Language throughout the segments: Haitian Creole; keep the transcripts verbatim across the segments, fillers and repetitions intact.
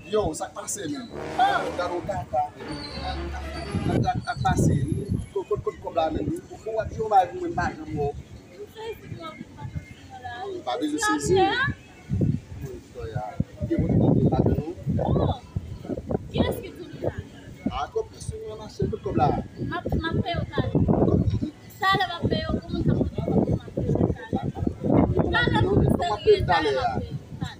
Yo, sa k pase menm? Oh. Gade yon kaka. Ak, ak, ak pase. Kot, kot, kot kòb la menm? Ou, ou ap di yon bagay pou mwen, m pa janm wè w. M sezi pou w ap vin pase sou mwen la. Ou pa bezwen sezi. Mwen di, Toya, gen moun ki pa gen nou. Oh. Kiyès ki di w sa? A, kòb ki sou mwen, mache, kot kòb la? M ap, m ap peye w talè. Talè m ap peye w, pou moun k ap pote kòb pou m ap peye w talè. Talè pou m serye, talè m ap peye w talè.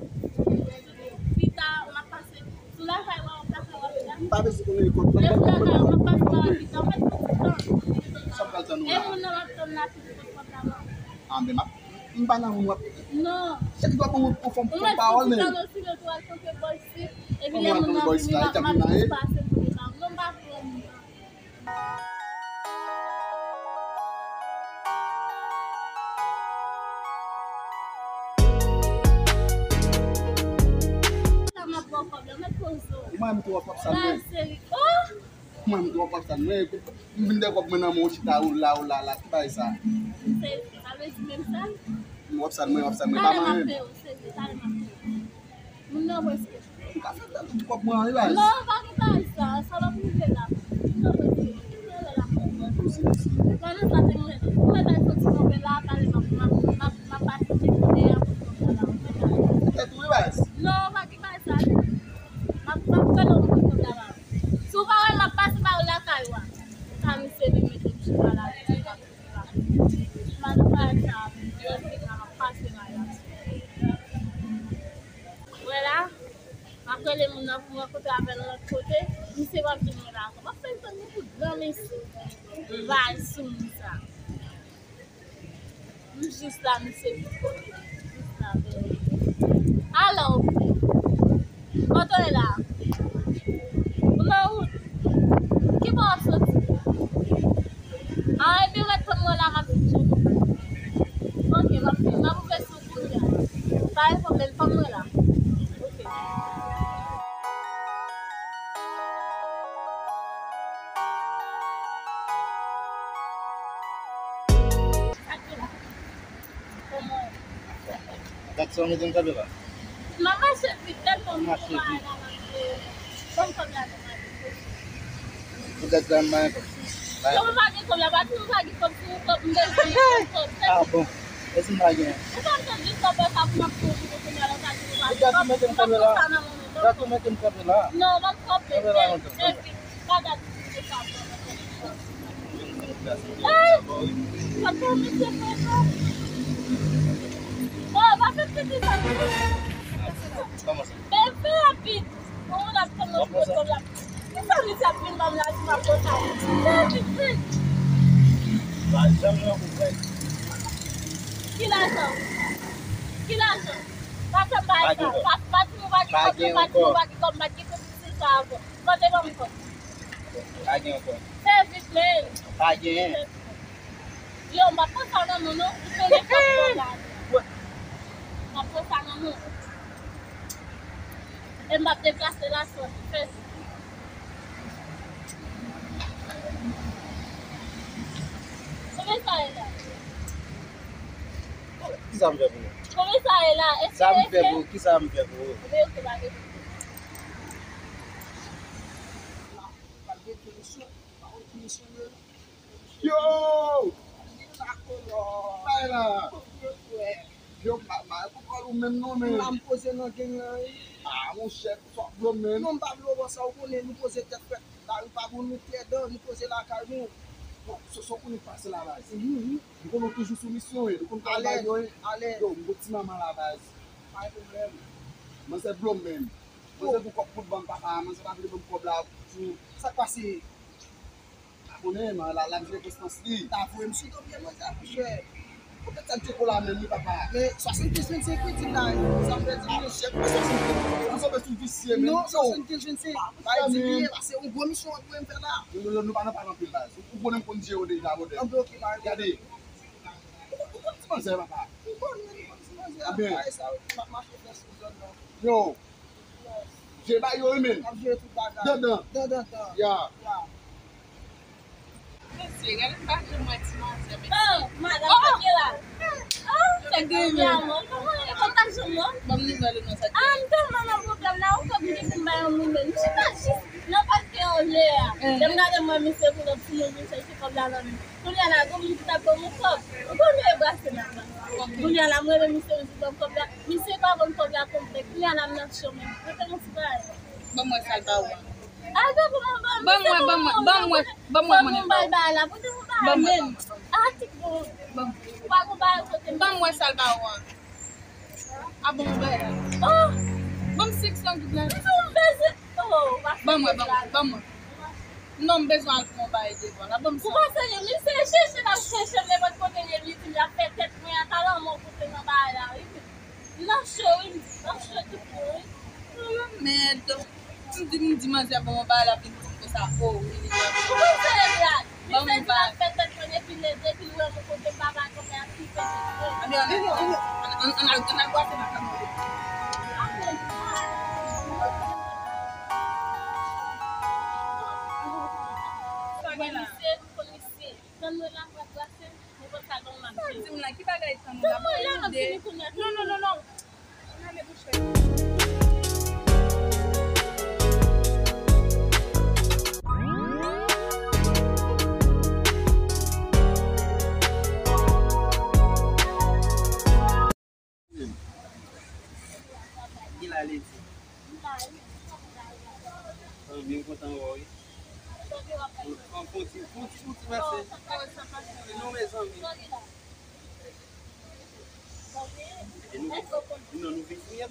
Pita, m ap pase sou lakay w, w ap lakay w ap pita. M pa bezwen konnen lekòl. Lè sou lakay w, m ap pase pa w ap pita, w mèt fè ti tan. Sa m pral tann ou la? E moun nan m ap tann la, ki di pot kòb la ban m. A, men m ap, m pa nan moun w ap. Non. Se ki dwa ban mwen pou fè m pran pawòl, men. Ou mèt fè ti tan nan silans, ou al tanke bòy si. Epi lè moun nan vini, m ap, m ap pase pou li ba m. Non, m pa pran moun nan. Sa m ap ba w kòb la, mèt poze w. Mwen, m tou w ap sa mwen. Mwen, m tou w ap sa mwen. M vin de kòb mwen nan men w chita ou la, ou la, la, ki bagay sa? M sezi, sa vle di menm sa? M w ap sa mwen, w ap sa mwen, pa mwen menm. Talè m ap peye w, sezi, talè m ap peye w. Moun nan prèske. Ou ka fè tèt ou kòb mwen an, e baz. Non, pa gen bagay sa, sa w ap rive la. Moun nan prèske. Talè la. Pandan sa te mwen, ou mèt al fè ti kanpe la, talè m ap, m ap, m ap, m ap pase te kote a pou kòb la la. Tèt ou, e baz. Non, pa gen bagay sa. M ap, m ap fè lòt moun kòb la la. Si w pa wè m ap pase ba w lakay ou a. Sa misye vin mete m chita la, misye pa. M al nan bagay sa, yo di m ap pase bagay la. Wè la, m ap rele moun nan pou m rankontre avè l lòt kote. Misye p ap vin wè la ankò. M ap fè l tann li pou granmesi. Vay sou moun sa. M jis la, misye vin kote. Jis la, vini. Alò, kote w ye la? Ou nan wout? Ki bò w ap soti? A, ebyen, mèt tann mwen la, m ap vin jwenn ou. Oke, m ap vin, m ap ouvè sou kounye a. Pa gen pwoblèm, tann mwen la. Oke. Sa k gen la? Kòman w ye? Gad sa w mete m kanpe la. M ap mache vit, tèlman m pran bagay la, m ap veye. Ban m kòb la, non, m ale. Ou gad la, m pa gen kòb sou mwen. Kòman w pa gen kòb la? Pa di m pa gen kòb sou ou, kòb m bezwen, m bezwen kòb. Ah bon. E si m pa gen? Ou pa m tann jis kòb sa pou m ap pran pou kounye a, lè w pa di m pa gen kòb. Ou gad ou mete m kanpe la. Gad ou mete m kanpe la. Non, ban m kanpe. Kanpe la lontan. Epi, pa gad. Ey! Sa fè misye fè sa. Oh, pa fè piti sa. Kòman sa? Men fè rapid. Yon moun ap tann nan sou kòb la. Kisa misye ap vin ban m la, si m ap konsa? Fè vit, vit. Pa janm nan pou fè. Ki lajan? Ki lajan? Pa fè m bagay sa. Pa, pa di nou pa gen kòb, pa di nou pa gen kòb, m pa gen kòb, misye sa ankò. Mande ban m kòb. Pa gen ankò. Fè vit, men. Pa gen. Yo, m p ap pran sa nan men w, non. Ou konnen fòk mwen la. M ap pran sa nan men w. E m p ap deplase la, sòti. Fè vit. Konbyen sa ye la? Kisa m fè pou ou? Konbyen sa ye la? Sa m fè pou ou? Kisa m fè pou ou? Ebyen, ok, pa gen pwoblèm. Yo! Bay la. Yo, m pa, m pa konprann ou menm non, men. M la, m poze nan geng lan, wi. Ah, monchè, sa w vle w menm? Non, m pa vle w wè sa, ou konnen, nou poze tèt frèt. Lari pa bon, nou trè dan, nou poze lakay nou. Bon, so, so konnen k pase la, baz. Mhm, mhm. Nou konnen w toujou sou misyon, wi. Nou konn travay yo, wi. Alèz, alèz. Yo, m gon ti manman la, baz. Pa gen pwoblèm. Manzè vle w menm. Manzè gon kòb pou l ban m, papa. Manzè pa vle ban m kòb la pou. Sa k pase? Pa konnen, man, la, la, m jwe prestans li. Ta voye m sou do pye manzè, monchè. Poutèt sa m te kola menm, wi, papa. Men swasannkenz vennsenk, wi, di m la, sa m pèdi, wi. Chèf, men swasannkenz. Ou sanble sou visye, men. Non, swasannkenz vennsenk. Pa di m li ye, pase yon gwo misyon w ap voye m fè la. Nou, nou, nou pa nan pale anpil, baz. Ou konnen m konn jere w deja, modèl. Anben, ok, pa gen pwoblèm. Gade. Ou, ou konn ti manzè, papa. M konnen, m konn ti manzè. Anben. Bagay sa yo, m ap mache fè sou zòn nan. Yo. Je ba yo, wi, men. M ap jere tout bagay. Dandan. Dandan, dan. Ya. Ya. Mesye, gade m pa janm wè ti manzè, mesye. Oh, madanm, sa k ye la? Oh, sa k gen la, man? Kòman e kontak janm nan? Ban m nouvèl ou non, sa k gen? Ah, m tèlman nan pwoblèm. M nan yon kòb li vin bay yon moun menm. M chita jis nan pati anlè a. Lè m gade m wè misye pou lòt timoun vin chèche kòb la nan men. Kounye a la, gon moun ki t ap ban m yon kòb. Ou konn e brase m ap brase. Kounye a la, m rele misye, m di ban m kòb la. Misye pa ban m kòb la konplè. Kounye a la, m nan cho menm. Mete yon ti bagay. Ban m wè sa l ba ou an. Al ban m, ban m, ban m. Ban m wè, ban m wè, ban m wè, ban m wè mwen. Ban m bagay la, pote yon bagay menm. Atik bon. Ban m. Pa gon bagay kote m. Ban m wè sa l ba ou an. A bon, mwen bay la. Oh! Ban m senk san goud la. Misye, m bezwen. Oh, w ap fè. Ban mwen, ban mwen, ban mwen. Non, m bezwen al pran yon bagay devan la. Ban m sa. Ou pa serye, misye chèche l ap chèche m nenpòt kote l ye, li di l ap fè tèt mwen ata lanmò kote nan bagay la, wi. Nan cho, wi, m di, nan cho tout bon, wi. Oh, mèd. M di, m di manzè ban mwen bagay la, vin di m konsa, oh, wi, li. Ou pa serye, Brad. Ban m yon bagay. Misye di l ap fè tèt mwen depi lè, depi l wè mwen kote m pa bay kòb la, ap kite. Ann, ann, ann, ann, ann al, ann al bwase nan kanal. Sa gen la? Misye, m konn misye. Tann mwen la, m pral bwase, nenpòt sa l ban m, m ap jere. Sa w di m la, ki bagay tann ou la? Tann mwen la, m ap vini kounye a. Non, non, non, non. Ann ale bouch ou. Ki la ledi? Zanmi, m kontan wè w, wi. Fon, fon ti, fon ti, fon ti pase. E nou, mezanmi. E nou, non, nou vin fouye.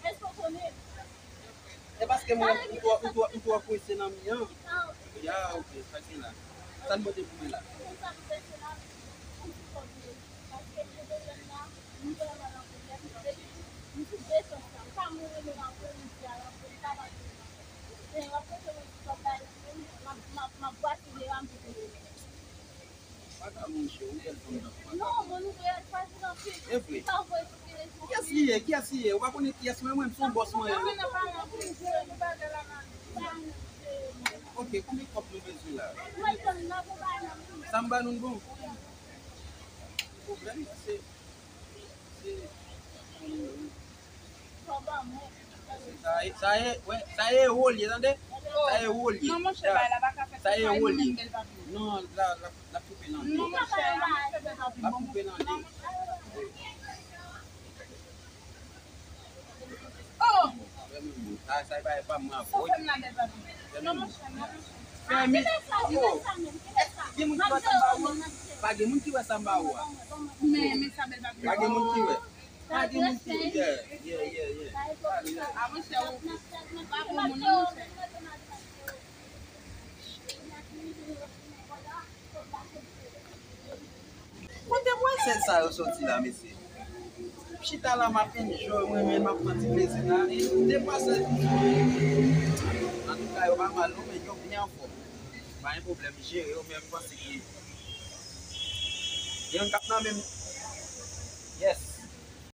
E paske mwen, ou twò, ou twò, ou twò prese nan mi an. Ya, ok, sa gen la. Sa n pote pou mwen la? Vagabon, monchè, ou bèl fanm nan. Non, moun rèd, pa di anpil. E vre. Kiyès li ye? Kiyès li ye? Ou pa konnen kiyès mwen, mwen, m se yon bòs mwen ye. Ok, konbyen kòb nou bezwen la? Sa m ba nou bon. Pwoblèm, se, se, Sa e, sa e, wè, sa e ewo l ye, tande? Sa e ewo l ye. Non, monchè, bagay la pa ka fèt. Sa e ewo l ye. Non, la, la, la koupe nan de. Non, monchè, la, monchè, bagay la ap koupe nan de. Oh! Sa, sa e bagay pa m, mwen ap fè m la bèl pa m. Non, monchè, non, monchè. Fèmen. Oh. Gen moun ki wè sa m ba ou an? Pa gen moun ki wè sa m ba ou a. Men, men sa bèl pa m. Pa gen moun ki wè. Pa gen moun ki, yeah, yeah, yeah, yeah. A, monchè, ou, ou pa bon moun, non, monchè. Kote bwazèn sa yo soti la, mesye? M chita la, m ap enjoy mwen menm, m ap pran ti plezi la. E de bwazèn. Antouka, yo pa mal, non, men yo byen anfòm. Pa gen pwoblèm, jere yo, men m panse ke gen youn k ap nan men m. Yes.